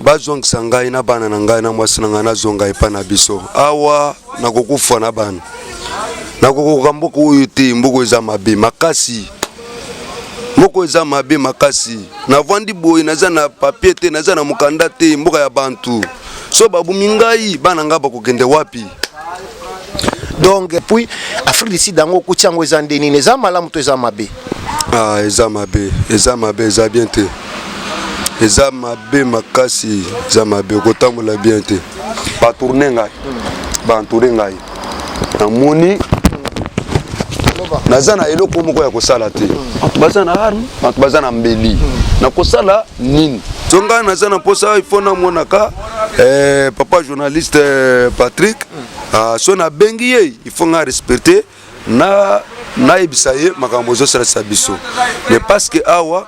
Bazongisa ngai na bana na ngai na mwasi na ngai, nazonga epai na biso. Awa nakokufa na bana, nakokoka mboka oyo te. Mboka eza mabe makasi, mboka eza mabe makasi. Navandi boye, naza na papier te, naza na mokanda te, mboka ya bantu. So babumi ngai, bana ngai bakokende wapi? Donc puis Afrique du Sud yango okuti yango eza nde nini? Eza malamu to eza mabe? Ah, eza mabe, eza mabe, eza bien te, eza mabe makasi, eza mabe, kotambola bien te. Batourne ngai, baentoure ngai, namoni naza na eloko moko ya kosala te. Bato baza na arme, bato baza na mbeli, nakosala nini? So ngai naza na mposa, ifo namonaka papa journaliste Patrick. So nabengi ye, ifo ngai respecte na nayebisa ye makambo ezosalisa biso, mais parce que awa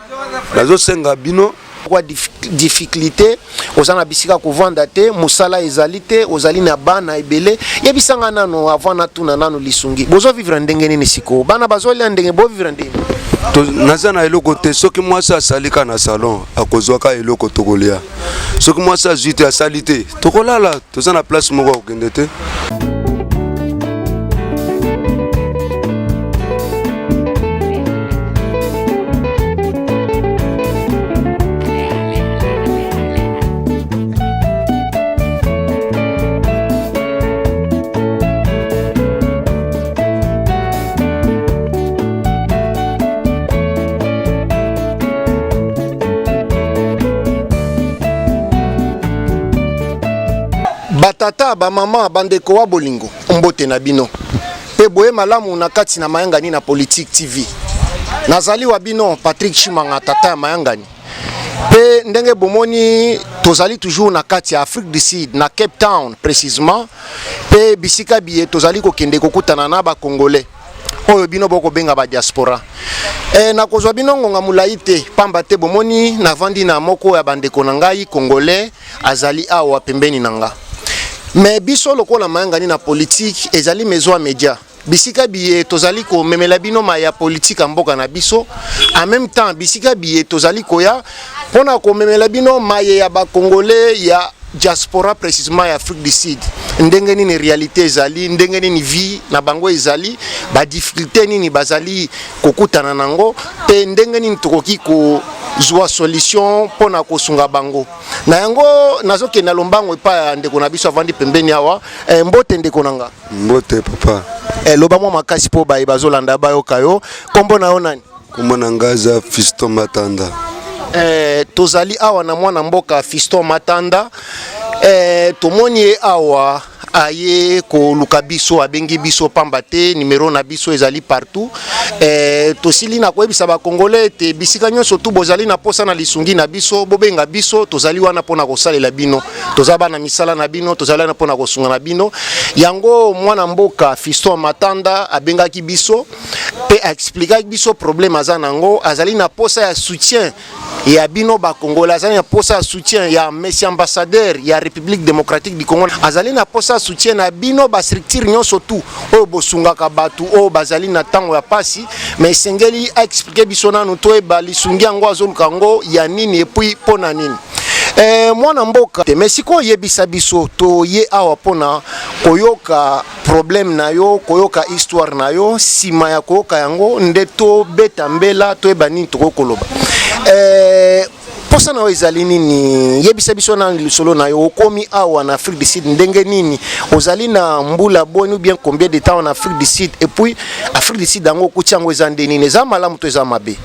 nazosenga bino. Kwa difficulté, oza na bisika kovanda te, mosala ezali te, ozali na bana ebele. Yebisanga nano, avant natuna nano, lisungi bozovivre ndenge nini sikoyo? Bana bazolia ndenge, bovivre ndenge? Naza na eloko te. Soki mwasi asali ka na salon, akozwaka eloko, tokolia. Soki mwasi azwi te, asali te, tokolala. Toza na place moko ya kokende te. Batata, bamama, bandeko wa bolingo, mbote na bino mpe boye malamu na kati na Mayangani na Politique TV. Nazali wa bino Patrick Chimanga, tata ya Mayangani. Mpe ndenge bomoni, tozali toujours na kati ya Afrique du Sud, na Cape Town précisement, mpe bisika biye tozali kokende kokutana na Bacongolais oyo bino bokobenga ba diaspora. Nakozwa bino ngonga molai te, pamba te bomoni navandi na moko ya bandeko na ngai congolais, azali awa pembeni na nga. Me biso lokola Mayangani na Politike, ezali maison ya media, bisika biye tozali komemela bino maya politike ya mboka na biso. En même temps, bisika biye tozali koya mpona komemela bino maye ya Bacongolais ya diaspora, précisement ya Afrique du Sud, ndenge nini réalité ezali, ndenge nini vie na bango ezali, badifficulté nini bazali kokutana nango, mpe ndenge nini tokoki kozwa solution mpona kosunga bango. Na yango nazokende na lombango epai ya ndeko na biso avandi pembeni awa. Mbote ndeko na nga. Mbote papa. Loba mwa makasi mpo baye bazolanda bayoka yo. Nkombo na yo nani? Kombo na ngai eza Fiston Matanda. Tozali awa na mwana mboka Fiston Matanda. Tomoni ye awa aye koluka biso, abengi biso pamba te numero na biso ezali partout. Tosili na koyebisa Bakongole ete bisika nyonso tu bozali na posa na lisungi na biso, bobenga biso, tozali wana mpona kosalela bino. Toza bana misala na bino, tozali wana mpona kosunga na bino. Yango mwana mboka Fiston Matanda abengaki biso mpe aexplikaki biso problème aza nango. Azali na posa ya soutien ya bino Bakongole, azali na posa ya soutien ya monsieur ambassadeur ya République démocratique du Congo, azali na posa ya soutien na bino bastructure nyonso tu oyo bosungaka bato oyo bazali na ntango ya pasi. Mais esengeli aexplike biso nanu, toyeba lisungi yango azoluka yango ya nini et puis mpo na nini. Mwana mboka te, mais sikoyo oyebisa biso, toye awa mpona koyoka problème na yo, koyoka histoire na yo. Nsima ya koyoka yango nde tobeta mbela, toyeba nini tokoki koloba. Posa na yo ezali nini? Yebisa biso na lisolo na yo. Okomi awa na Afrique du Sud ndenge nini? Ozali na mbula boni ou bien combien de temps en Afrique du Sud? Et puis Afrique du Sud yango okuti yango eza nde nini? Eza malamu to eza mabe?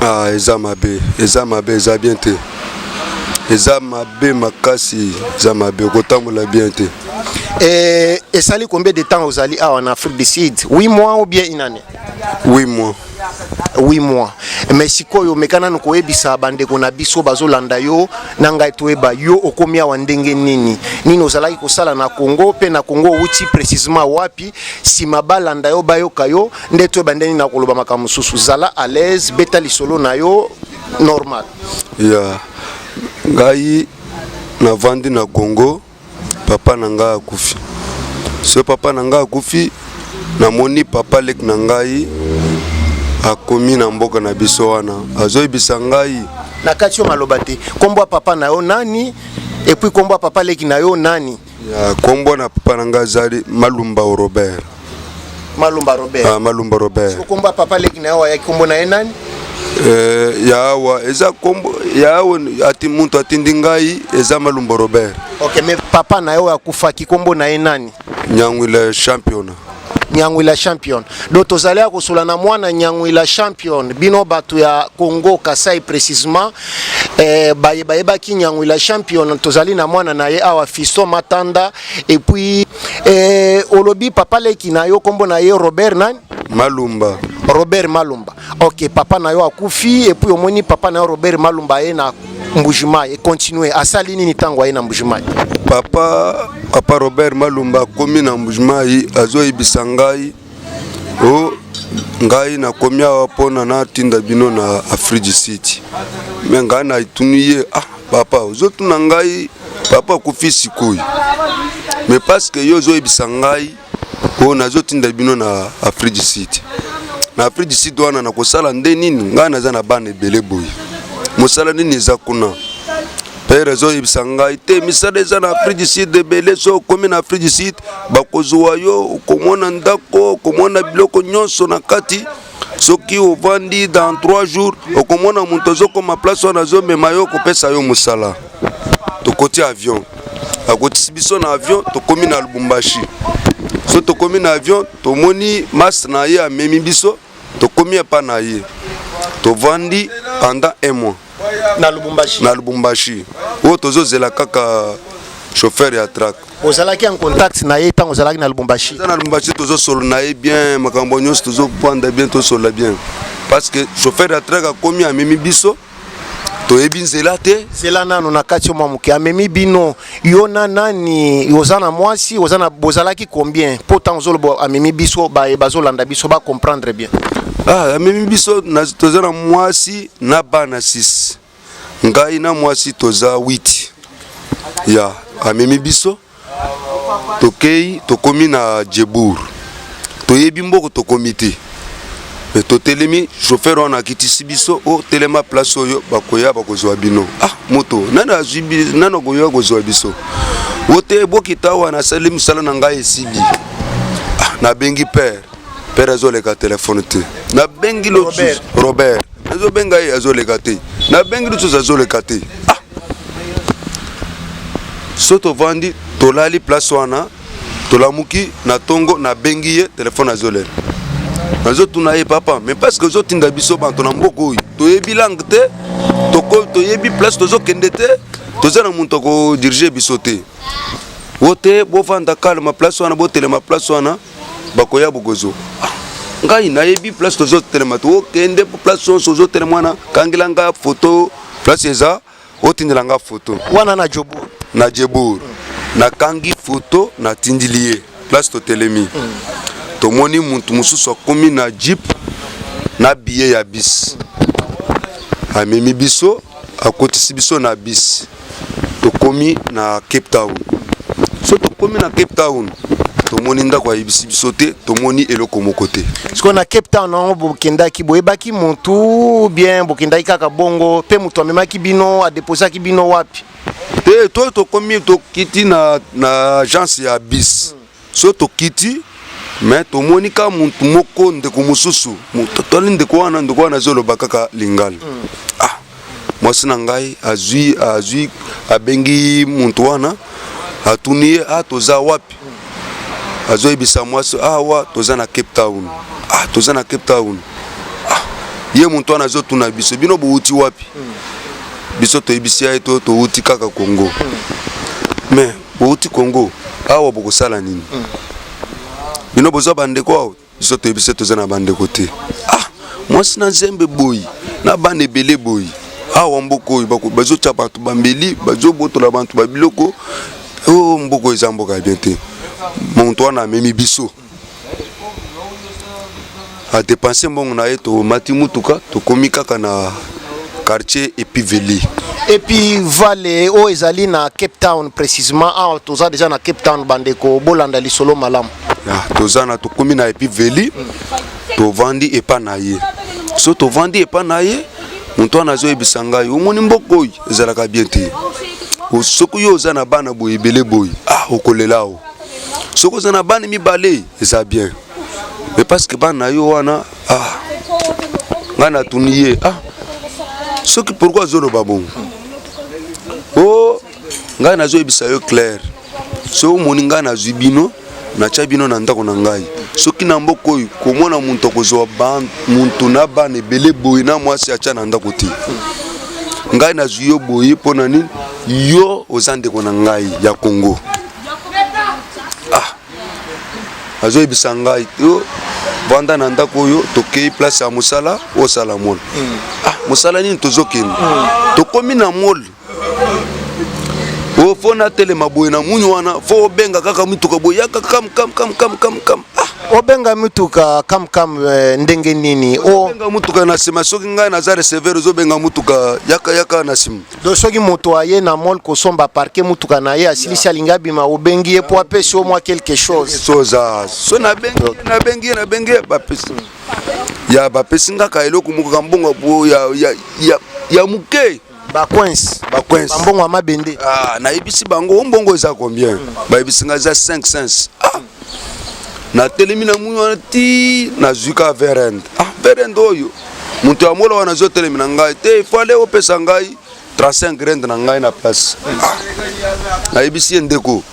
Ah, eza mabe, eza mabe, eza bien te, eza mabe makasi, eza mabe, kotambola bien te. Esali combien de temps ozali awa na Afrique du Sud? 8 mois ou bien une année? 8 mois. 8 mois. Mais sikoyo meka nanu koyebisa bandeko na biso bazolanda yo na ngai, toyeba yo okomi awa ndenge nini, nini ozalaki kosala na Congo, mpe na Congo outi précisement wapi. Nsima balanda yo, bayoka yo, nde toyeba ndenge nini na koloba makambo mosusu. Zala à l'aise, beta lisolo na yo normal. Ya ngai, navandi na Congo, papa na ngai akufi. So papa na ngai akufi, namoni papa leki na ngai akomi na mboka na biso wana, azoyebisa ngai. Na kati yo maloba te. Nkombo ya papa na yo nani? Et puis kombo ya papa leki na yo nani? Ya kombo na papa na ngai azali Malumba Robert. Malumba Robert. Ah, Malumba Robert. Kombo ya papa leki na yo ayaki kombo na ye nani? Eh, ya awa eza kombo ya awa ati muntu atindi ngai eza Malumba Robert. Ok, mais papa na yo akufaki kombo na ye nani? Nyangwila champion. Nyangwila champion. Donc tozali ya kosola na mwana Nyangwila champion. Bino bato ya Congo Kasai précisément eh, baye bayebaki Nyangwila champion tozali na mwana na ye awa Fiston Matanda et puis eh, olobi papa leki na yo kombo na ye Robert nani? Malumba. Robert Malumba. Ok, papa na yo akufi et puis omoni papa na yo Robert Malumba ye na Mbujimayi et continuer asali nini ntango aye na Mbujimayi? Papa Robert Malumba akomi na Mbujimayi azoyebisa ngai o ngai nakomi awa mpona natinda bino na Afrique du Sud. Me ngai natuni ye, ah papa ozotuna ngai papa akufi sikoyo, mais parce que yo ozoyebisa ngai o nazotinda bino na Afrique du Sud. Na Afrique du Sud wana nakosala nde nini? Ngai naza na bana ebele boye, mosala nini eza kuna? Père azoyebisa ngai te misala eza na Afrique du Sud ebele, so okomi na Afrique du Sud bakozwa yo, okomona ndako, okomona biloko nyonso na kati. Soki ovandi dans 3 jours okomona moto azokoma place wana azomema yo kopesa yo mosala. Tokoti avion, akotisi biso na avion, tokomi na Lubumbashi. So tokomi na avion, tomoni mas na ye amemi biso, tokomi epa na ye, tovandi pendant un mois na Lubumbashi. Na Lubumbashi oyo tozozela kaka chauffeur ya truck. Ozalaki en contact na ye ntango ozalaki na Lubumbashi? Na Lubumbashi tozosolola na ye bien, makambo nyonso tozovanda bien, tosolola bien parce que chauffeur ya truck akomi amemi biso, toyebi nzela te. Zela nano na kati mwa moke, amemi bino yo na nani? Oza na mwasi, oza na bozalaki combien? Mpo ntango ozoloba amemi biso, baye bazolanda biso ba comprendre bien. Ah, amemi biso toza na mwasi na bana 6, ngai na mwasi toza 8. Ya amemi biso tokei, tokomi na Djebour, toyebi mboko tokomi te. Me totelemi, chauffeur wana akitisi biso, o telema place oyo bakoya bakozwa bino. Ah, moto nani azwi nani akoya kozwa biso? O te bokita awa, nasali mosala na ngai esili. Ah, nabengi père, père azoleka telefone te. Nabengi losusu Robert, nazobenga ye azoleka te. Nabengi lisusu azoleka te. Ah, so tovandi tolali place wana, tolamuki na tongo, nabengi ye telefone azolela. Nazotuna ye, papa, mais parce que ozotinda biso bato na mboka oyo toyebi langue te, toyebi place tozokende te, toza na moto akodirige biso te. O te bovanda calme place wana, botelema place wana, bakoya bokozwa. Ah, ngai nayebi place tozotelema te. Okende place nyonso ozotelema wana, kangela nga photo place eza, otindela nga photo wana na Jobourg. Na Djebour nakangi photo, natindili ye place totelemi. Tomoni mutu mosusu akomi na jeep na billet ya bis, amemi biso, akotisi biso na bis, tokomi na Cape Town. So tokomi na Cape Town, tomoni ndako ayebisi biso te, tomoni eloko moko te. Sikoyo na Cape Town yango bokendaki, boyebaki motu bien? Bokendaki kaka bongo mpe moto amemaki bino adeposaki bino wapi? Te, to tokomi, tokiti na agence ya bis. So tokiti, me tomoni ka mutu moko, ndeko mosusu. Totali ndeko wana, ndeko wana azoloba kaka lingala. Ah, mwasi na ngai azwi abengi muntu wana, atuni ye, ah, toza wapi? Azoyebisa mwasi, awa toza na Cape Town. Ah, toza na Cape Town. Ah, ye muntu wana azotuna biso, bino bowuti wapi? Biso toyebisi ye to towuti kaka Congo. Mais bowuti Congo awa bokosala nini? Bino bozwa bandeko awa? Biso toyebisi toza na bandeko te. Ah, mwasi na nzembe boyi na bana ebele boyi awa mboka oyo bazotya bato bambeli, bazobotola bato babiloko oyo, mboka oyo eza mboka ya bien te. Moto wana amemi biso, adepense mbongo na ye, tomati mutuka, tokomi kaka na quartier Epiveli. Et puis vale oyo ezali na Cape Town précisément. Awa toza déjà na Cape Town, bandeko bolanda lisolo malamu. Ya, toza na tokomi na Epiveli, tovandi epa na ye. So tovandi epa na ye, moto wana azoyebisa ngai, omoni mboka oyo ezalaka bien te. Soki yo oza na bana boye ebele boye, ah, okolela o. Soki oza na bana mibale, eza bien, mais parce que bana na yo wana, ah, ngai natuni ye, ah, soki pourquoi azoloba bongo? O ngai nazoyebisa yo clair, soki omoni ngai nazwi bino, natya bino na ndako na ngai, soki na mboka oyo komona moto akozwa moto na bana ebele boye na mwasi atya na ndako te. Ngai nazwi yo boye mpo na nini? Yo oza ndeko na ngai ya Congo. Ah, azoyebisa ngai yo vanda na ndako oyo, tokei place ya mosala, osala mall. Ah, mosala nini? Tozokende, tokomi na mall oyo, faut natelema boye na muni wana, faut obenga kaka mituka boye, yaka kam kam kam kam kam kam. Ah, obenga mituka kam kam, ndenge nini o? Obenga mutuka na nsima, soki ngai naza receveur, ozobenga mutuka yaka yaka na nsima. Donc soki moto aye na mall kosomba, parquer mutuka na ye, asilisi, alingi abima, obengi ye mpo apesi yo mwa quelque chose. Soza so nabengi ye, nabengi ye, nabengi ye, bapesi ya bapesi ngaka eloko moko ka mbongo bo ya moke. Bacoins. Bacoins. Bambongo ya mabende. Ah, nayebisi bango o mbongo eza combien? Bayebisi ngai eza 500. Ah, natelemi na muni wana ti nazwi ka 20 rand. Ah, 20 rand oyo, moto ya mall wana azotelemi na ngai te, ifale opesa ngai 35 rand na ngai na place. Ah, nayebisi ye, ndeko,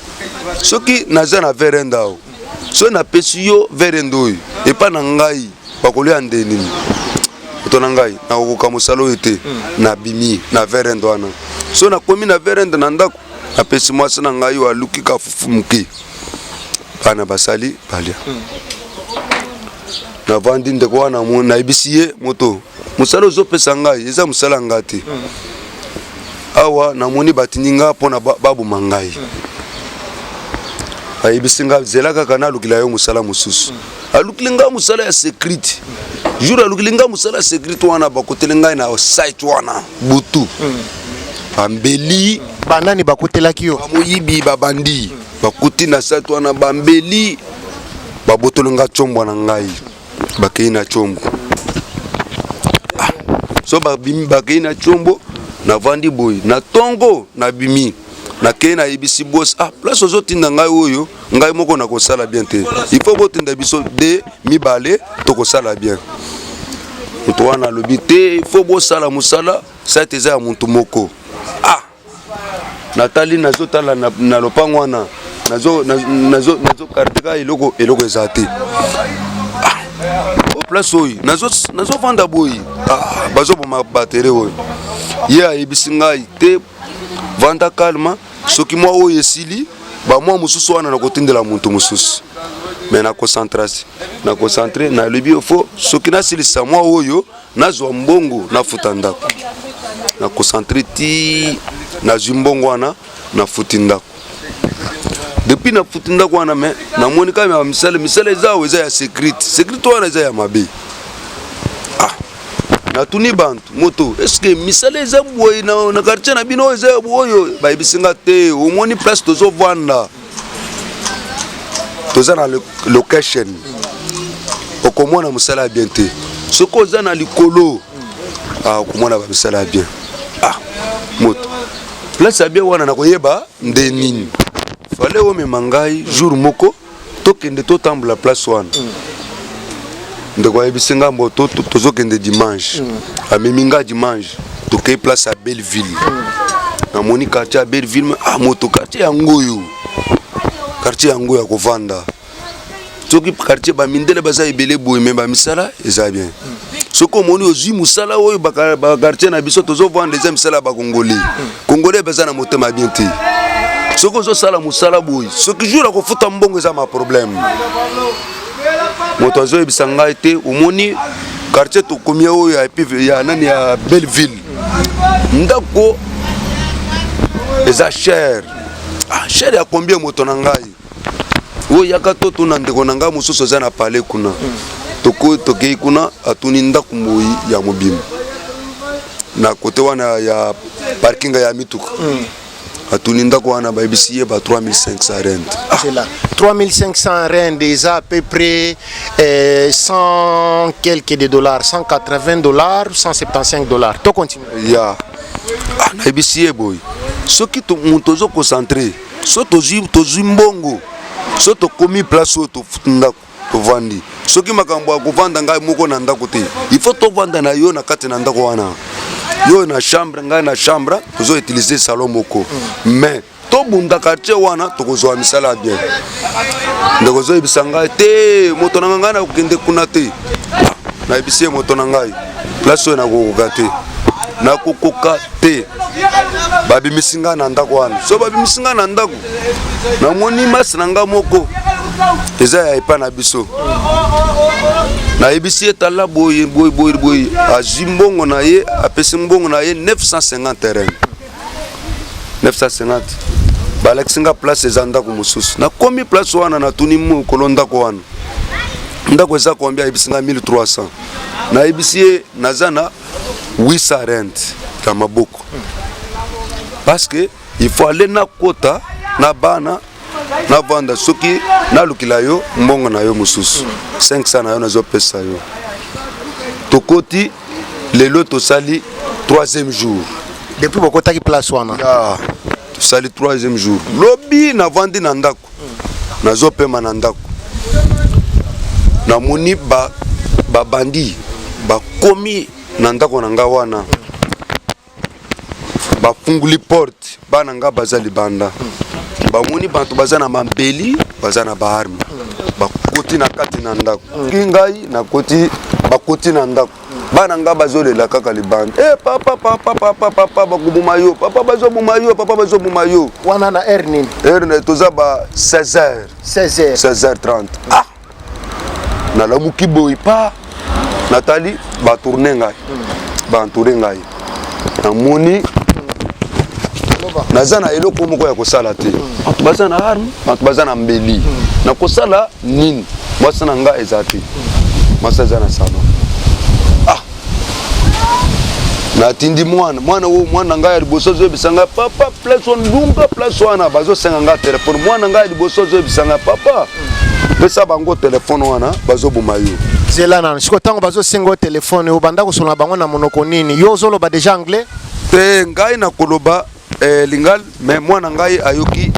soki naza na 20 rand awa, soki napesi yo 20 rand oyo, epa na ngai bakolia nde nini? Moto na ngai, nakokoka mosala oyo te. Nabimi na 20 rand wana. So nakomi na 20 rand na ndako, napesi mwasi na ngai oyo, aluki ka fufu moke, bana basali balia. Navandi, ndeko wana nayebisi ye, moto, mosala ozopesa ngai eza mosala nga te. Awa namoni batindi nga mpona baboma ngai. Ayebisi nga, zela kaka nalukila yo mosala mosusu. Alukili nga mosala ya sécurité. Jour alukili nga mosala ya sécurité wana, bakoteli ngai na site wana butu, bambeli. Banani bakotelaki yo? Bamoyibi, babandi, bakuti na site wana bambeli, babotoli nga tsombwa na ngai, bakei na tshombo. Ah, so babimi, bakei na tshombo. Navandi boye na ntongo, nabimi, nakei, nayebisi boss, ah, place ozotinda ngai oyo, ngai moko nakosala bien te, il faut botinda biso de mibale, tokosala bien. Moto wana alobi te, il faut bosala mosala, site eza ya motu moko. Ah, natali, nazotala na lopango wana, nazokarteka eloko, eloko eza te. Ah, o place oyo nazovanda boye, ah, bazoboma batterie oyo. Ye ayebisi ngai te, vanda calme, soki mwa oyo esili, bamwa mosusu wana nakotindela moto mosusu. Mais na concentration, na concentre, nalobi faut soki nasilisa mwa oyo, nazwa mbongo, nafuta ndako. Na concentre ti nazwi mbongo wana, nafuti ndako. Depuis nafuti ndako wana, mais namoni kaka misala, misala eza awa, eza ya sécurité. Sécurité wana eza ya mabe. Ah, natuni bantu, moto, est-ce misala eza boye na quartier na bino oyo eza oyo? Bayebisi nga te, omoni place tozovanda, toza na location, okomona mosala ya bien te. Soki oza na likolo, ah, okomona bamisala ya bien. Ah, moto, place ya bien wana nakoyeba nde nini? Fale omema ngai jour moko, tokende totambola place wana. Ndeko ayebisi nga mbo tozokende dimanche. Amemi nga dimanche, tokei place ya Belleville. Namoni quartier ya Belleville. Ah, moto, quartier yango oyo, quartier yango ya kovanda. Soki quartier bamindele baza ebele boye, mais bamisala eza bien. Soki omoni ozwi mosala oyo, baquartier na biso tozovanda eza misala ya bakongolais. Congolais baza na motema bien te. Soki ozosala mosala boye, soki jour akofuta mbongo, eza ma problème. Moto azoyebisa ngai te, omoni quartier tokomi oyo ya ya nani, ya Belleville, ndako eza cher. Ah, cher ya combien? Moto na ngai oyo, yaka totuna ndeko na ngai mosusu aza na palais kuna. Tokei kuna, atuni ndako moi ya mobimba na kote wana ya parking ya mituka. Atuni ndako wana, bayebisi ye ba 3500 rand. Ah. C'est là 3500 rand, eza à peu près 100 quelques de dollars, 180 dollars, 175 dollars. To continue. Ya, ah, nayebisi ye boye. Soki moto ozo concentre, so tozwi mbongo, so tokomi place oyo tofuti ndako, tovandi. Soki makambo ya kovanda ngai moko na ndako te, il faut tovanda na yo na kati na ndako wana, yo na chambre, ngai na chambre, tozo utiliser salon moko. Mais tobunda quartier wana, tokozwa misala ya bien. Ndeko ozoyebisa ngai te, moto na ngai nakokende kuna te. Nayebisi ye, moto na ngai, place oyo nakokoka te, nakokoka te. Babimisi ngai na ndako wana. So babimisi ngai na ndako, namoni masi na ngai moko eza ya epai na biso. Nayebisi ye, tala boye boye boye boye. Azwi mbongo na ye, apesi mbongo na ye 950 terrain, 950. Balakisi nga place eza ndako mosusu. Nakomi place wana, natuni mokolo ndako wana, ndako eza combien? Ayebisi nga 1300. Nayebisi ye, naza na 800 rente ya maboko, parce que il faut aller nakota na bana navanda. Soki nalukila yo mbongo na yo mosusu 500 na yo, nazopesa yo. Tokoti lelo, tosali troisième jour. Depuis bokotaki place wana? Ya, tosali troisième jour. Lobi navandi na ndako, nazopema na ndako, namoni babandi bakomi na ndako na nga wana, bafunguli porte. Bana nga baza libanda, bamoni bato baza na mambeli, baza na ba armes, bakoti na kati na ndako. Ki ngai nakoti, bakoti na ndako, bana nga bazolela kaka libanda: "E papa, papa, papa, papa, bakoboma yo, papa, bazoboma yo, papa, bazoboma yo." Wana na heure nini? Heure toza ba 16 heures. 16 heures? 16h30. Ah, nalamuki boye pa, natali batourne ngai, baentoure ngai. Namoni naza na eloko moko ya kosala te. Bato baza na arme, bato baza na mbeli, nakosala nini? Mwasi na nga eza te, mwasi aza na salon. Ah, natindi mwana, mwana oyo, mwana na ngai ya liboso azoyebisa ngai: "Papa, place wana, ndunga place wana, bazosenga ngai telefone." Mwana ngai ya liboso azoyebisa ngai: "Papa, pesa bango telefone wana, bazoboma yo." Zela nano. Sikoyo ntango bazosenga yo telefone, obanda kosolola bango na monoko nini? Yo ozoloba déjà anglais? Te, ngai nakoloba lingala, mais mwana ngai ayoki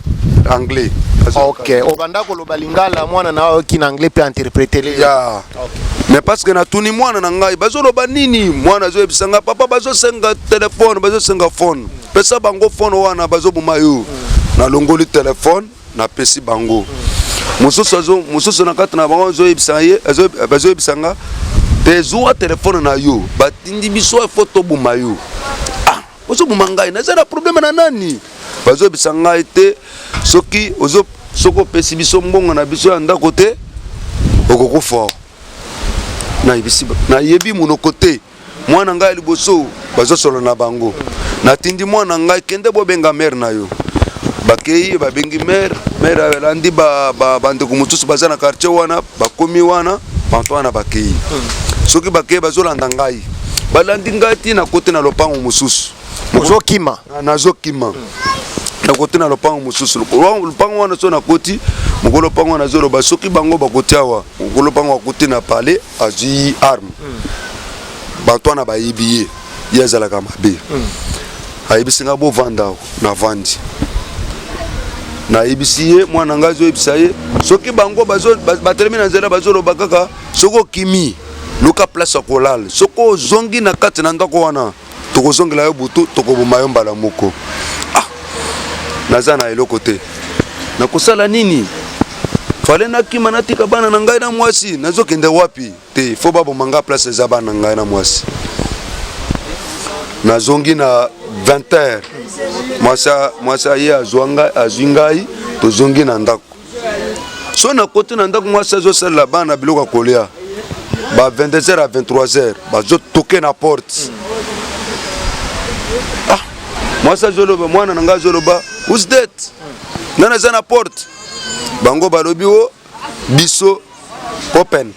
anglais. Ok, obanda koloba lingala, mwana na ayoki na anglais mpe interpréter. Ya, mais parce que natuni mwana na ngai, bazoloba nini? Mwana azoyebisa ngai: "Papa, bazosenga telefone, bazosenga phone, pesa bango phone wana, bazoboma yo." Nalongoli telefone, napesi bango. Mosusu mosusu na kati na bango azoyebisa ye, bazoyebisa nga te: "Zuwa telefone na yo, batindi biso, il faut toboma yo." Ah, ozoboma ngai, naza na problème na nani? Bazoyebisa ngai te, soki ozo soki opesi biso mbongo na biso ya ndako te, okokufa. Nayebisi, nayebi monoko te. Mwana ngai ya liboso bazosolola na bango. Natindi mwana ngai: "Kende bobenga mère na yo." Bakei, babengi mère. Mère alandi bandeko mosusu baza na quartier wana, bakomi wana, banto wana bakei. Soki bakei, bazolanda ngai, balandi ngai ti nakoti na lopango mosusu. Ozokima? Nazokima, nakoti na lopango mosusu. Lopango wana, so nakoti, mokolo lopango wana azoloba: "Soki bango bakoti awa." Mokolo lopango akoti na palais, azwi arme. Bato wana bayebi ye, ye azalaka mabe. Ayebisi nga: "Bovanda awa." Navandi, nayebisi ye, mwana ngai azoyebisa ye: "Soki bango batelemi na nzela, bazoloba kaka, soki okimi, luka place ya kolala. Soki ozongi na kati na ndako wana, tokozongela yo butu, tokoboma yo mbala moko." Ah, naza na eloko te, nakosala nini? Fale nakima, natika bana na ngai na mwasi, nazokende wapi? Te, faut baboma nga place eza bana na ngai na mwasi. Nazongi na 20 heures, mwasi, mwasi aye azwa ngai, azwi ngai, tozongi na ndako. So nakoti na ndako, mwasi azosalela bana biloko ya kolia. Ba 22 heures à 23 heures, bazotoke na porte. Ah, mwasi azoloba, mwana na ngai azoloba: "Who's that? Nani aza na porte?" Bango balobi: "O biso, open."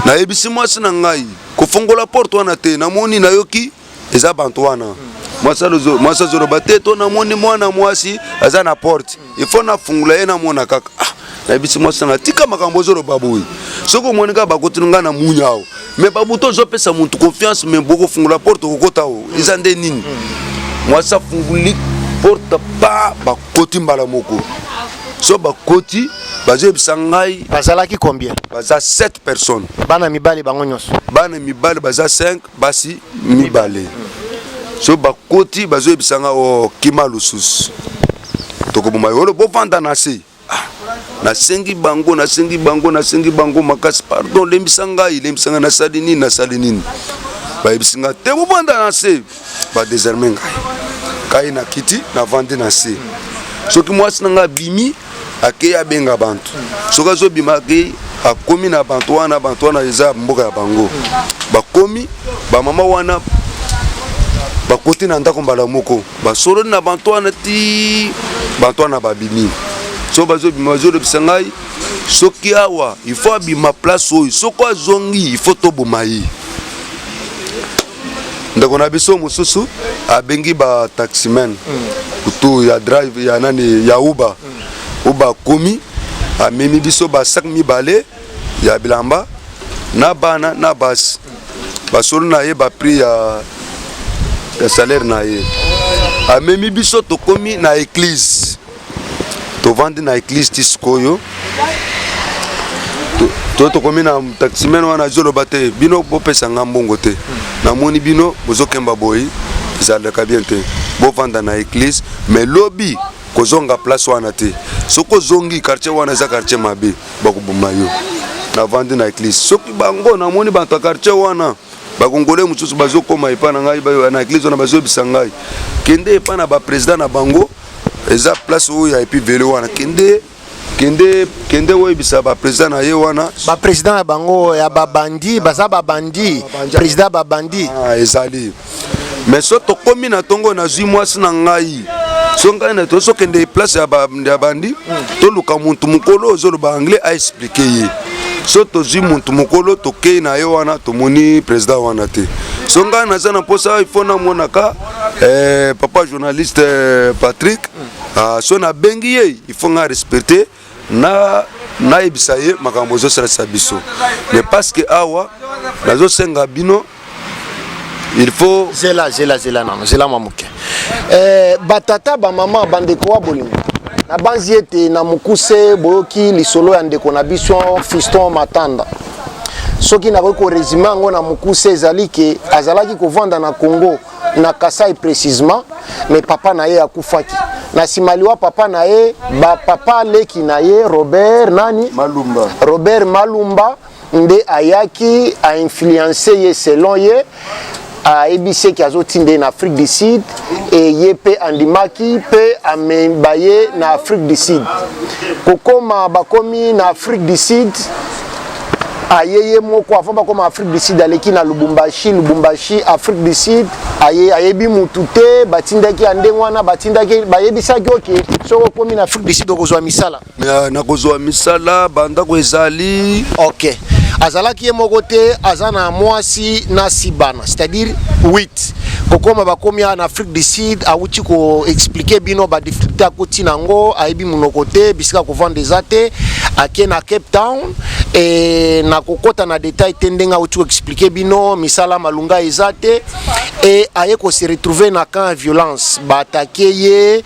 Nayebisi mwasi na ngai kofongola porte wana te, namoni, nayoki eza bantu wana. Mwasi azoloba: "Te, to namoni mwana mwasi aza na porte, il faut nafungola ye, namona kaka." Ah, nayebisi mwasi na ngai: "Tika makambo ozoloba boye. Soki omoni kaka bakotini ngai na munya awa, mais babutu ozopesa motu confiance, mais bokofungola porte, okokota awo, eza nde nini?" Mwasi afunguli porte pa, bakoti mbala moko. So bakoti, bazoyebisa ngai. Bazalaki combien? Baza 7 personnes. Bana mibali bango nyonso? Bana mibali baza 5, basi mibale. So bakoti, bazoyebisa ngai: "O oh, kima lususu, tokoboma yo, bovanda na se." Ah, nasengi bango, nasengi bango, nasengi bango makasi: "Pardon, lembisa ngai, lembisa ngai, nasali nini, nasali nini?" Bayebisi ngai te: "Bovanda na se." Badésarmer ngai, ngai na kiti, navandi na se. Soki mwasi na ngai abimi, akei, abenga bantu. Soki azobima, akei, akomi na bantu wana. Bantu wana eza mboka ya bango. Bakomi, bamama wana bakoti na ndako mbala moko, basololi na bantu wana ti bantu wana babimi. So bazobima, bazolobisa ngai: soki awa, il faut abima place oyo, soki azongi, il faut toboma ye. Ndeko na biso mosusu abengi bataximen kutu ya drive ya nani, ya Uber. Uber akomi, amemi biso basac mibale ya bilamba na bana na basi. Basolo na ye baprix ya salaire na ye. Amemi biso, tokomi na église, tovandi na église ti sikoyo. To tokomi na taximen wana, azoloba te: "Bino bopesa nga mbongo te, namoni bino bozokemba boyi, ezalaka bien te, bovanda na église, mais lobi kozonga place wana te. Soki ozongi quartier wana, eza quartier mabe, bakoboma yo." Navandi na église. Soki bango namoni bato ya quartier wana, bakongole mosusu bazokóma epai na ngai na église wana, bazoyebisa ngai: "Kende epai na baprésident na bango, eza place oyo ya epi vele wana, kende, kende, kende oyebisa baprésident na ye wana." Baprésident ya bango ya babandi, baza babandi, président babandi. Ah, ezali. Mais so tokomi na ntongo, nazwi mwasi na ngai, so ngai na tozokende place ya bandi, toluka muntu mokolo ozoloba anglais, aexpliquer ye. So tozwi muntu mokolo, tokei na ye wana, tomoni président wana te. So ngai naza na mposa, il faut namonaka papa journaliste Patrick. Ah, so nabengi ye, il faut ngai respecter na nayebisa ye makambo ezosalisa biso. Mais parce que awa nazosenga bino, il faut Zela, zela, zela nano, zela mwa moke. Batata, bamama, bandeko wa bolingo, nabanzi ete na mokuse boyoki lisolo ya ndeko na biso Fiston Matanda. Soki nakoki korésumer yango na mokuse, ezali ke azalaki kovanda na Congo, na Kasai précisement, mais papa na ye akufaki. Na nsima liwa papa na ye, bapapa leki na ye Robert nani? Malumba. Robert Malumba nde ayaki ainfluencer ye. Selon ye, ayebisi eke azotinda ye na Afrique du Sud, e ye mpe andimaki mpe ameba ye na Afrique du Sud. Kokoma bakomi na Afrique du Sud, aye ye moko. Avant bakoma Afrique du Sud, aleki na Lubumbashi. Lubumbashi, Afrique du Sud, aye, ayebi mutu te. Batindaki ya ndenge wana, batindaki, bayebisaki: "Oke, soki okomi na Afrique du Sud, okozwa misala." Nakozwa misala, bandako ezali. Ok, azalaki ye moko te, aza na mwasi na si bana, c'est-à-dire 8. Kokoma bakomi awa na Afrique du Sud, awuti koexpliquer bino badifficulté akoti nango: ayebi monoko te, bisika kovanda eza te. Ake na Cape Town e, na kokɔta na détail te, ndenge awuti koexpliquer bino, misala malunga eza te. E aye kose retrouver na camp ya violence, baattaquer ye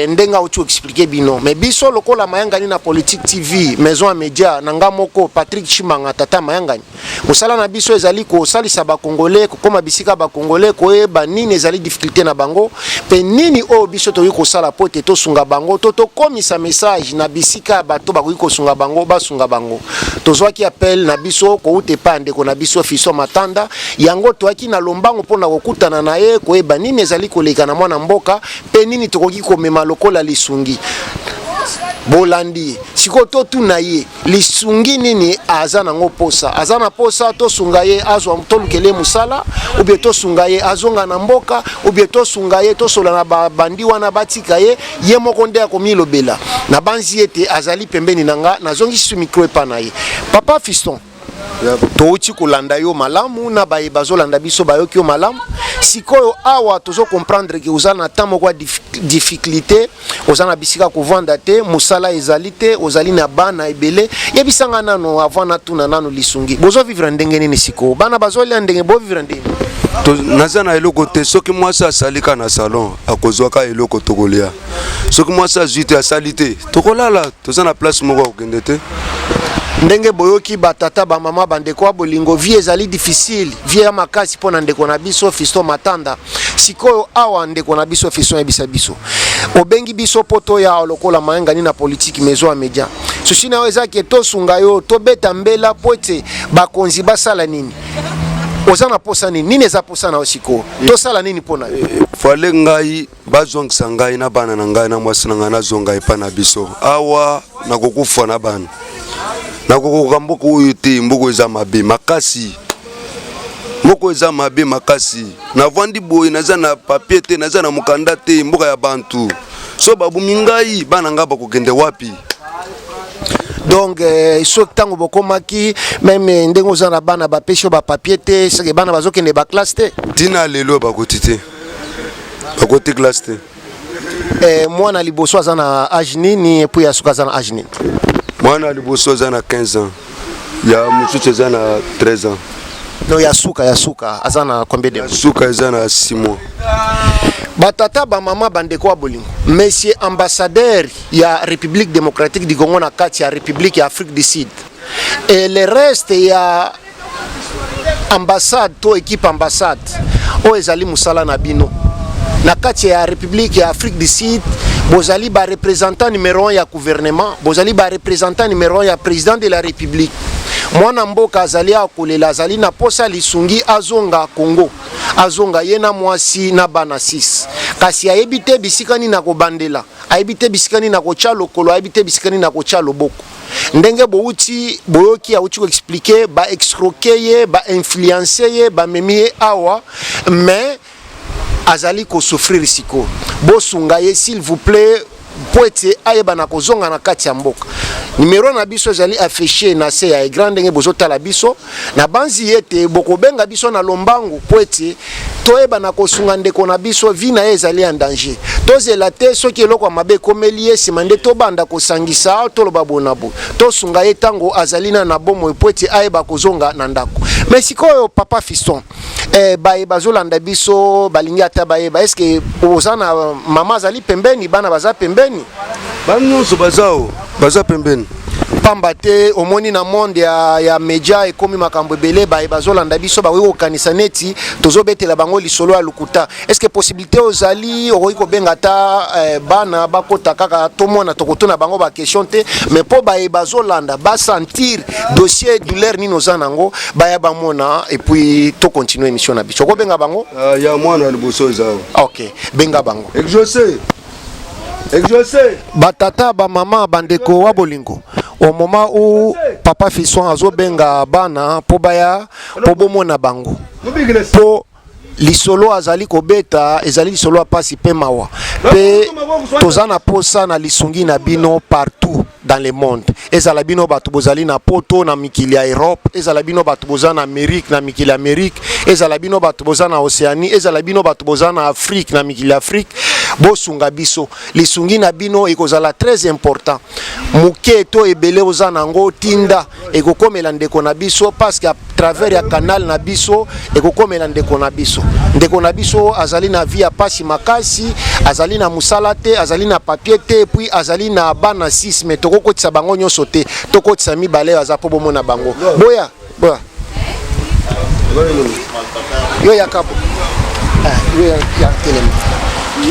ndenge awuti koexpliquer bino. Mais biso lokola Mayangani na Politique TV, maison ya média na nga moko Patrick Chimanga, tata Mayangani, mosala na biso ezali kosalisa bakongole kokóma bisika bakongole, koyeba nini ezali difficulté na bango mpe nini oyo biso tokoki kosala po ete tosunga bango, to tokomisa message na bisika ya bato bakoki kosunga bango, basunga bango. Tozwaki appel na biso kouta epai ya ndeko na biso Fiston Matanda. Yango toyaki na lombango mpona kokutana na ye, koyeba nini ezali koleka na mwana mboka mpe nini tokoki komema lokola lisungi. Bolandi ye. Sikoyo totuna ye lisungi nini aza nango posa. Aza na posa tosunga ye azwa, tolukela ye mosala, ou bien tosunga ye azonga na mboka, ou bien tosunga ye tosola na babandi wana batika ye? Ye moko nde akomilobela. Nabanzi ete azali pembeni na nga. Nazongisi micro epa na ye. Papa Fiston. Touti kolanda yo malamu na baye bazolanda biso bayoki yo malamu. Sikoyo awa tozo comprendre ke oza na temps moko ya difficulté, oza na bisika kovanda te, mosala ezali te, ozali na bana ebele. Yebisa nga nano avant natuna nano lisungi. Bozo vivre ndenge nini sikoyo? Bana bazolia ndenge bo vivre ndenge? Naza na eloko te. Soki mwasi asali ka na salon, akozwa ka eloko tokolia. Soki mwasi azwi te, asali te, tokolala. Toza na place moko ya kokende te. Ndenge boyoki batata, bamama, bandeko ya bolingo, vie ezali difficile, vie ya makasi mpo na ndeko na biso Fiston Matanda. Sikoyo awa ndeko na biso Fiston, yebisa biso, obengi biso mpo toya lokola mayangani na politike maison ya media. Susi na yo eza ke tosunga yo, tobeta mbela mpo ete bakonzi basala nini? Oza na posa nini? Nini eza posa na yo sikoyo? Tosala nini mpo na yo? Fale ngai bazongisa ngai na bana na ngai na mwasi na ngai, nazonga epai na biso. Awa nakokufa na bana, nakokoka mboka oyo te. Mboka eza mabe makasi, mboka eza mabe makasi. Navandi boye, naza na papier te, naza na mokanda te, mboka ya bantu. So babumi ngai, bana ngai bakokende wapi? Donc soki ntango bokomaki même ndenge oza na bana, bapesi yo bapapier te, soki bana bazokende baklasse te? Ntina lelo bakoti te, bakoti classe te. Mwana liboso aza na age nini, et puis ya suka aza na age nini? Mwana liboso aza na 15 ans, ya mosusu eza na 13 ans. No, ya suka, ya suka aza na combien de Ya suka eza na 6 mois. Batata, bamama, bandeko ya bolingo, monsieur ambassadeur ya République démocratique du Congo na kati ya République ya Afrique du Sud et le reste ya ambassade to équipe ambassade oyo ezali mosala na bino na kati ya République ya Afrique du Sud, bozali bareprésentant numéro 1 ya gouvernement, bozali bareprésentant numéro 1 ya président de la République. Mwana mboka azali akolela, azali na posa lisungi, azonga Congo, azonga ye na mwasi na bana 6, kasi ayebi te bisika nini akobandela, ayebi te bisika nini akotya lokolo, ayebi te bisika nini akotya loboko. Ndenge bouti boyoki, awuti koexpliquer, baescroquer ye, bainfluencer ye, bamemi ye awa, mais azali kosouffrir sikoyo. Bosunga ye, s'il vous plaît, mpo ete ayeba na kozonga na kati ya mboka. Nimero na biso ezali affiché na se ya écran. Ndenge bozotala biso, na banzi ete bokobenga biso na lombangu mpo ete toyeba na kosunga ndeko na biso. Vie na ye ezali en danger. Tozela te soki eloko ya mabe ekomeli ye, nsima nde tobanda kosangisa, toloba boye na boye. Tosunga ye ntango azali na bomoi mpo ete ayeba kozonga na ndako. Mais sikoyo, papa Fiston, baye bazolanda biso balingi ata bayeba, est-ce oza na mama azali pembeni, bana baza pembeni? Bana nyonso baza o baza pembeni. Pamba te omoni na monde ya media ekomi makambo ebele. Baye bazolanda biso bakoki kokanisa neti tozobetela bango lisolo ya lokuta. Est ce que possibilité ozali, okoki kobenga ata bana bakota kaka, tomona, tokotuna bango baquestion te, mais mpo baye bazolanda basentir dossier, douleur nini oza nango, baya bamona et puis tocontinue émission na biso. Okobenga bango? Ya mwana ya liboso eza awa. Ok, benga bango. Exaucé, Exaucé. Batata, bamama, bandeko wa bolingo, au moment où papa Fiston azobenga bana mpo baya, mpo bomona bango, mpo lisolo azali kobeta ezali lisolo ya pasi mpe mawa, mpe toza na posa na lisungi na bino partout dans le monde. Ezala bino bato bozali na Poto, na mikili ya Europe, ezala bino bato boza na Amérique, na mikili ya Amérique, ezala bino bato boza na Océanie, ezala bino bato boza na Afrique, na mikili ya Afrique, bosunga biso. Lisungi na bino ekozala très important. Moke to ebele oza nango, tinda, ekokomela ndeko na biso, parce que à travers ya canal na biso ekokomela ndeko na biso. Ndeko na biso azali na vie ya pasi makasi, azali na mosala te, azali na papier te, puis azali na bana 6, mais tokokotisa bango nyonso te, tokotisa mibale aza mpo bomona bango. Boya, boya, yo yaka bo. Ah, yo ya telema.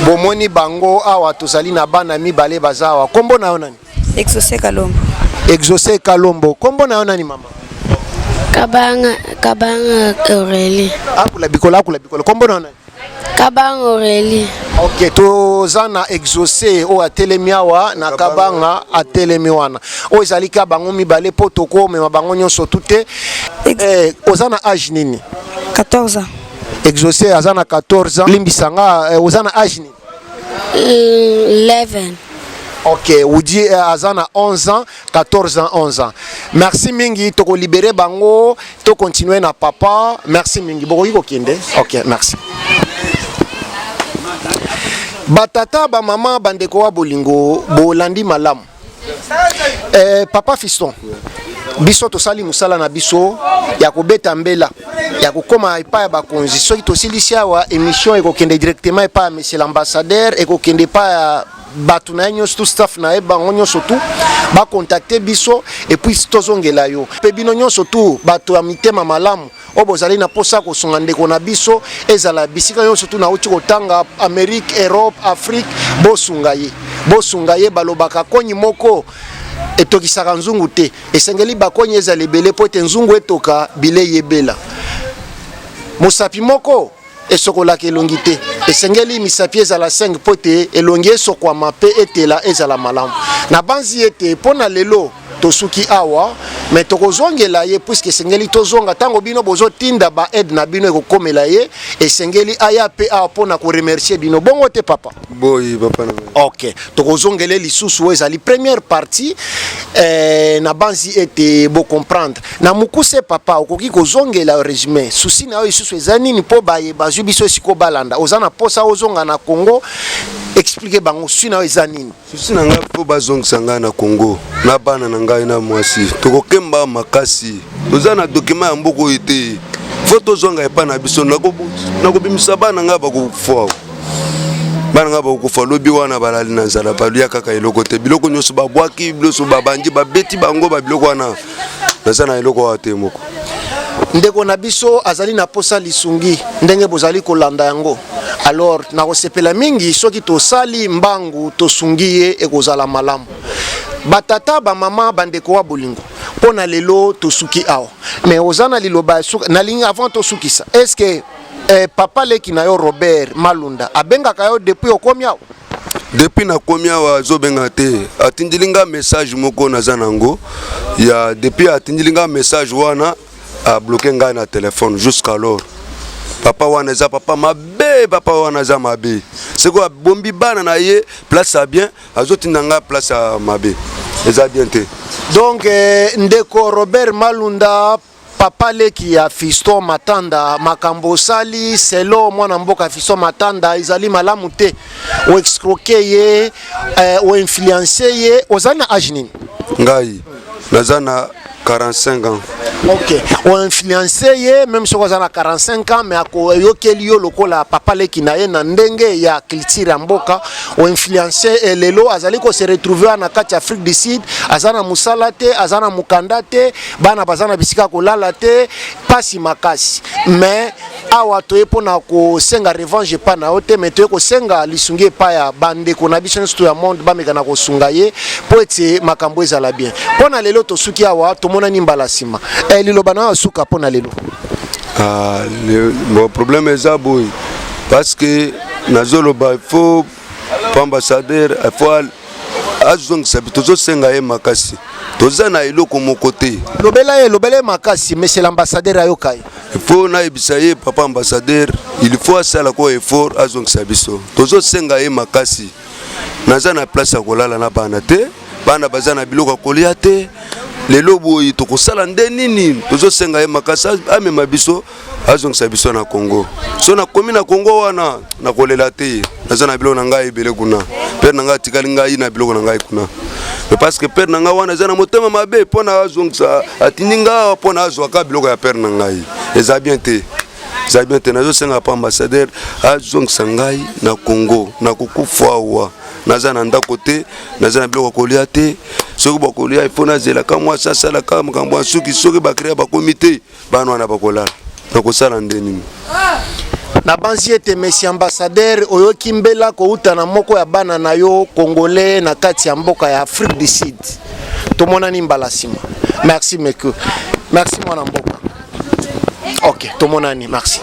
Bomoni bango awa, tozali na bana mibale baza awa. Kombo na yo nani? Exaucé Kalombo. Exaucé Kalombo. Kombo na yo nani, mama? Kabanga, Kabanga Aurélie. Akula bikolo, akula bikolo. Kombo na yo nani? Kabanga Aurélie. Ok, toza na Exaucé oyo atelemi awa, na Kabanga atelemi wana. Oyo ezali ka bango mibale mpo tokomema bango nyonso tu te. Oza na age nini? 14 ans. Exaucé aza na 14 ans. Limbisanga, oza na age nini? 11. Ok, Woody eh, aza na 11 ans, 14 ans, 11 ans. Merci mingi, toko libérer bango, to continuer na papa. Merci mingi. Bokoki kokende. Ok, merci. Batata, ba mama, bandeko wa bolingo, bolandi malamu. Eh, papa Fiston, biso tosali mosala na biso ya kobeta mbela ya kokoma epai ya bakonzi. Soki tosilisi awa émission ekokende directement epai ya monsieur l'ambassadeur, ekokende epai ya bato na ye nyonso tu, staff na ye, bango nyonso tu bacontacte biso et puis tozongela yo. Mpe bino nyonso tu bato ya mitema malamu oyo bozali na mposa kosunga ndeko na biso, ezala bisika nyonso tu nauti kotanga, Amérique, Europe, Afrique, bosunga ye, bosunga ye. Balobaka konyi moko etokisaka nzungu te, esengeli bakonyi ezala ebele mpo ete nzungu etoka bilei ebela. Mosapi moko esokolaka elongi te, esengeli misapi ezala 5 mpo ete elongi esokwama mpe etela ezala malamu. Nabanzi ete mpo na lelo tosuki awa, me tokozongela ye puisque esengeli tozonga. Ntango bino bozotinda ba aide na bino ekokomela ye, esengeli aya mpe awa mpo na koremercier bino. Bongo te, papa? Boyi, papa na ngai. Ok, tokozongela lisusu. Oyo ezali première partie. Nabanzi ete bocomprendre na mokuse. Papa, okoki kozongela résumé souci na yo lisusu eza nini, mpo baye bazwi biso esiko balanda? Oza na posa ozonga na Congo, explique bango souci na yo eza nini. Souci na ngai, mpo bazongisa ngai na Congo na bana na ngai na mwasi. Tokokemba makasi, toza na document ya mboka oyo te, faut tozonga epai na biso. Nakobimisa bana ngai, bakokufa. Bana ngai bakokufa lobi wana, balali na nzala, balia kaka eloko te, biloko nyonso babwaki, nyonso babandi babeti bango babiloko wana. Naza na eloko awa te moko. Ndeko na biso azali na posa lisungi ndenge bozali kolanda yango. Alors nakosepela mingi soki tosali mbangu, tosungi ye, ekozala malamu. Batata, bamama, bandeko wa bolingo, mpo na lelo tosuki awa, mais oza na liloba ya suka nalingi avant tosukisa. Est ce que papa leki na yo Robert Malunda abengaka yo depuis okomi awa? Depuis nakomi awa, azobenga te. Atindili nga message moko, naza nango ya depuis atindili nga message wana, abloquer ngai na telefone jusqu'alors. Papa wana eza papa mabe, papa wana aza mabe. Sikoyo abombi bana na ye place ya bien, azotinda ngai place ya mabe, eza bien te. Donc ndeko Robert Malunda, papa leki ya Fiston Matanda, makambo osali selo mwana mboka Fiston Matanda ezali malamu te. Oescroquer ye, oinfluencer ye. Ozali na age nini? Ngai naza na 45 ans. Ok, oinfluencer ye, même soki aza na 45 ans, mais akoyokeli yo lokola papa leki na ye na ndenge ya culture ya mboka. Oinfluencer, lelo azali kose retrouver na kati ya Afrique du Sud, aza na mosala te, aza na mokanda te, bana baza na bisika kolala te, pasi makasi. Mais awa toye mpona kosenga revanche epai na yo te, mais toye kosenga lisungi epai ya bandeko na biso nyonso ya monde, bameka na kosunga ye mpo ete makambo ezala bien. Mpo na lelo tosuki awa, tomonani mbala nsima. Liloba na yo asuka mpo na lelo? Ah, bon, problème eza boye, parce que nazoloba, il faut ambassadeur, il faut azongisa. Tozosenga ye makasi, toza na eloko moko te. Lobela ye, lobela ye makasi, monsieur l'ambassadeur ayoka ye. Il faut nayebisa ye, papa ambassadeur, il faut asala ko effort, azongisa biso. Tozosenga ye makasi. Naza na place ya kolala na bana te, bana baza na biloko ya kolia te. Lelo boye tokosala nde nini? Tozosenga ye makasi, amema biso, azongisa biso na Congo. So nakomi na Congo wana, nakolela te. Naza na biloko na ngai ebele kuna, père na ngai atikali ngai na biloko na ngai kuna. Mais parce que père na ngai wana eza na motema mabe, mpo na azongisa, atindi ngai mpo na azwaka biloko ya père na ngai. Eza bien te, eza bien te. Nazosenga pa ambassadeur azongisa ngai na Congo. Nakokufa awa, naza na ndako te, naza na biloko ya kolia te. Soki bakolia, ifo nazelaka mwasi asalaka makambo ya suki. Soki bacréa bakomi te, bana wana bakolala, nakosala nde nini? Nabanzi ete monsieur ambassadeur oyoki mbela kouta na moko ya bana na yo congolais na kati ya mboka ya Afrique du Sud. Tomonani mbala nsima. Merci meke, merci mwana mboka. Ok, tomonani, merci.